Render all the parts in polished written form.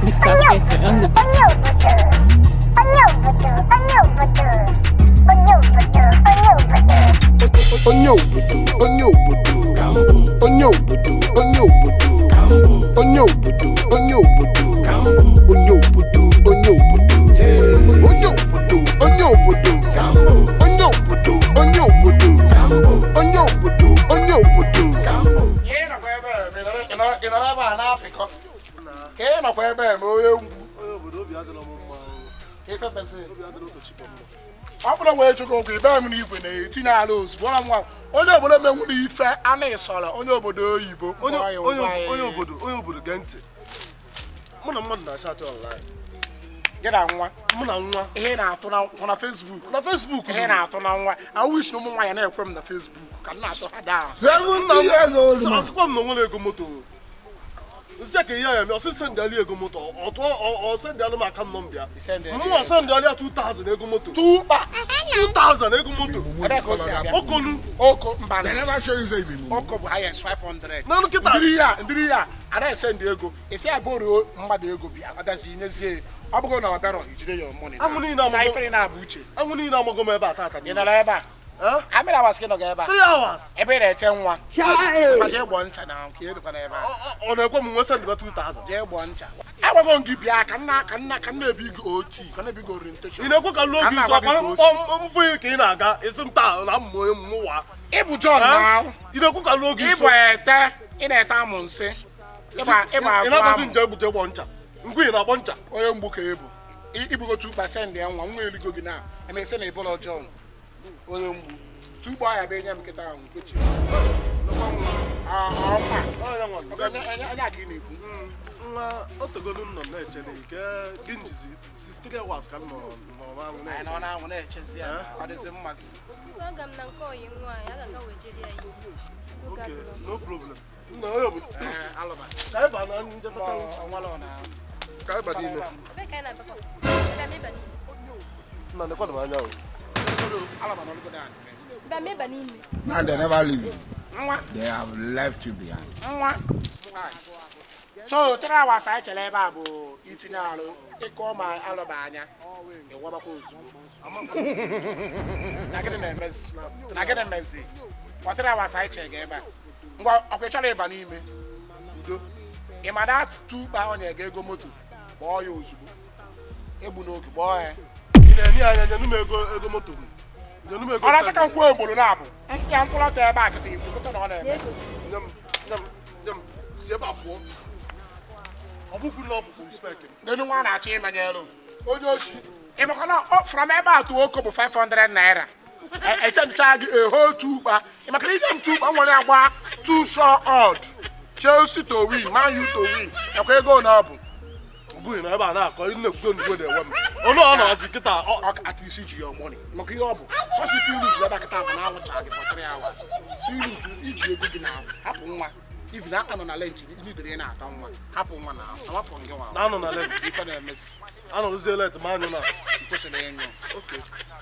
Mr. Petty on the beat. Onye obodo, onye obodo, onye obodo, onye obodo, onye obodo, onye obodo, onye obodo, onye obodo, onye obodo, onye obodo, onye obodo, onye obodo, onye obodo, onye obodo. Ị nọkwa ebe a eme, ị nọrọ ebe a na-apịkọ ka ị nọkwa ebe a eme onye mgbu. Onye obodo, obi adịla m mma. Ka ife mesị. Obi adịla Otochukwu mma. Ọ bụrụ nwee chukwu okwu ibe m n'igwe na-etinye ala ozugbo ọra nwa onye obodo menwuru ife a na-esọrọ onye obodo oyibo. Onye Ngwa ya, onye ngwa ya. Onye obodo, onye obodo, gee ntị. Mụ na mmadụ na-achatị online. Gị na nwa? Mụ na nwa. Ihe ị na-atụ na nkwụ na Facebook? Na Facebook. Ihe ị na-atụ na nwa, I wish na ụmụ nwaanyị na-ekwe m na Facebook ka m na-atụ ha down. 70 years old man. Asịkwa m na onwere ego moto. Nsị ka ihe ya eme, ọsị sendịalị ego moto, ọ tụọ ọ sendịalị m aka m nọ m bịa. Sendịalị. Mụnwa sendịalị ya 2000 ego moto. Tukpa. 2000 ego moto. Ebee ka o si abịa? Okolu. Oko mba. They never show you say you be mumu. Oko bụ highest 500. N'ọnụ kịta. Ndịrị ya, ndịrị ya anaghị esendị ego isi ya bụrụ mmadụ ego bịa ọdazi nyezie. Ọ bụrụ na ọ bịarọ, ijide ya money. Anwụ niile na amago. ifere na-abụ uche. Anwụ niile amago m ebe a tata. Ị nọrọ ebe a? Eh? Amịrị awasị gị nọgọ ebe a. 3 hours. Ebe ị na-eche nwa. Ngwa, jee gbọọ ncha na nke edukwana ebe a. Ọ na-ekwe m nwee sendịba 2000. Jee gbọọ ncha. Agwago m gị bịa ka nna ebi gị ot ka nna ebi gị orientation. Ị na-ekwe ka lụọ Ka gị m izu na-agwa gị akwa ka o si. mfụ ka ị na-aga isi m taa na mmụ onye mmụwa. Ịbụ John na Ị na-ekwe ka lụọ gị ịbụ izu. Ete ị na-ete amụ nsị ịgba ịgba Ị azụ na-agbazi amụ. nje egbu je gbọ ncha ngwa, ị na-agbọ ncha. Onye mgbu ka ịbụ. Ibugo 2% ya nwa nwa eligo gị na emesị na ịbụlọ John onye mgbu tukpa ya bụ enye m nkịta ahụ kwechi anya ka ị na-ekwu. Nwa otogolu m nọ na-eche na ike gị njizi 63 hours ka m nọ nọ n'anwụ Anyị na-eche. nọ n'anwụ na-echezi ya, ọ dịzị mmasị. Aga m na nke oyi nwaanyị, a ga-aga wee jere ya ihe. Oge Okay, adịrọ. no problem. Nna onye obodo. Ee, alụba. Ka anyị baa na njetacha. Ọnwala ọ na Ka anyị baa n'ime. Ebee ka anyị na-abakwa? Bịa ma ịba n'ime. Nna, nekwanụ m anya o. Alụba na ọlụgodo anyị first. Bịa ma ịba n'ime. Now they never leave you. Nwa. They have left you behind. Nwa, so 3 hours anyị chere ebe a bụ itinye alụ ịkọ ma alụba anya ịwabakwa ozugbo na gịnị na-emezi, na gịnị mezi for 3 hours anyị chere gị ebe a. Ngwa, ọkwa ị chọrọ ịba n'ime udo, ị ma that tukpa ọ na-ege ego moto, kpọọ ya ozugbo, egbu n'oge, kpọọ ya. Ị na-enye ya anya, nyenụ m ego, ego moto m, nyenụ m ego. Ọ na-achọ ka m kwuo ogboro na-abụ ya mkpụrụ ebe a kịta ikwukọta na ọ na-eme. Ego. Nye m, nye m, nye m, si ebe a pụọ. Ọ bụkwu na ọ bụkwu spek m. N'elu nwa na-achọ ịmanye elu onye oshi, ị makwa na ọ from ebe a tụọ oko bụ 500 naira esendịcha gị a whole tukpa. Ị maka na ije m tukpa nwere agba two sure odd Chelsea to win, Man U to win, nakwa ego na ọ bụ. Bụghị na ebe a na-akọ ị na-ekwugo ngwo na-enwe m ọnụ ọ na-azị kịta At least iji your money maka ihe ọ bụ sọsọ ife iluzu ebe a kịta bụ na anwụcha gị for 3 hours si iluzu iji ego gị na hapụ nwa. Even na anọ na lent nidere ị na-ata nwa, hapụ nwa na amafọ gị nwa. Na-anọ na lent. Ife na-emesi. Anọrụzie lent ma anyụ na kwesịrị ịnyụ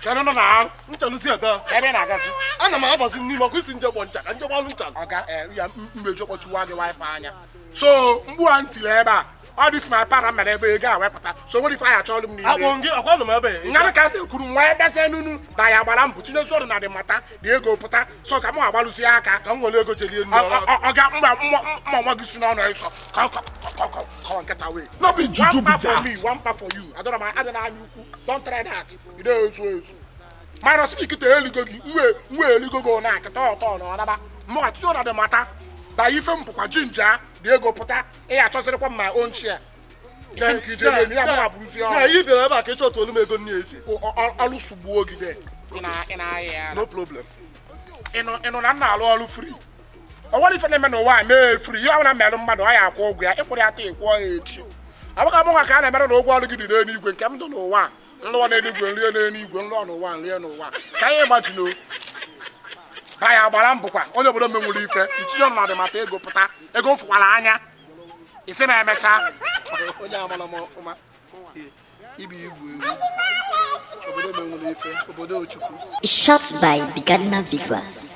chere nọ na nchalụzi ebe a. Ebe ị na-agazi? Ana m abazi n'ime ọkụ isi nje gbọ ncha ka nje gbalụ ncha. Ọga ya mmeju kpọtụwa gị wipe anya so mgbu a ntili ebe a ọ dị my para mere ebe ego a wepụta so nwere ife anyị achọọlụ m n'ime. Akpọ gị akwa nọ m ebe a. Nyanụ ka m na-ekwuru nwa ya bịazie nunu na ya gbara mbụ tinye zọrọ na dị mata dị ego pụta so ka m agbalụzie aka. Ka m were ego chelie nri ọrụ. Ọga mgba mma nwa gị si n'ọnụ ịsọ ka ka ka ka ka nkịta wee. No be juju One be pa for that. me, one pa for you. Adọrọ m adị n'anya ukwu. Don't try that. Ị na-ezu ezu minus ikite eligo gị nwe nwe eligo gị na akịta ọtọ na ọnaba mụ atụtụ na dị mata ba ife m bụkwa jinja dị ego pụta ị achọzirikwa m my own share isi m ka ije elu ya mụ abụrụzie Ya ọrụ. ị bịara ebe a ka ị chọtụ olu m ego nri efi. Ọlụ sugbuo gị de ị na-ahịa ya. No problem. Ịnụ na m na-alụ ọrụ free. O nwere ife na-eme n'ụwa a mee free. Ihe ọbụla merụ mmadụ, ọ ya akwụ ụgwọ ya, ịkwụrụ ya taa, ịkwụọ ya echi. Ọ bụghị mụ nwa ka a na-emere na ụgwọ ọrụ gị dị n'eluigwe nke m dị n'ụwa a. Nlụọ n'eluigwe, nrie n'eluigwe, nlụọ n'ụwa, nrie n'ụwa ka anyị gbajino ba ya gbara mbụkwa onye obodo menwuru ife ntinye ọnọdụ mata ego pụta ego m fụkwara anya isi na-emecha onye amara m ọfụma ibi igwu egwu obodo menwuru ife obodo Ochukwu. Shot by Bigadna Vigras.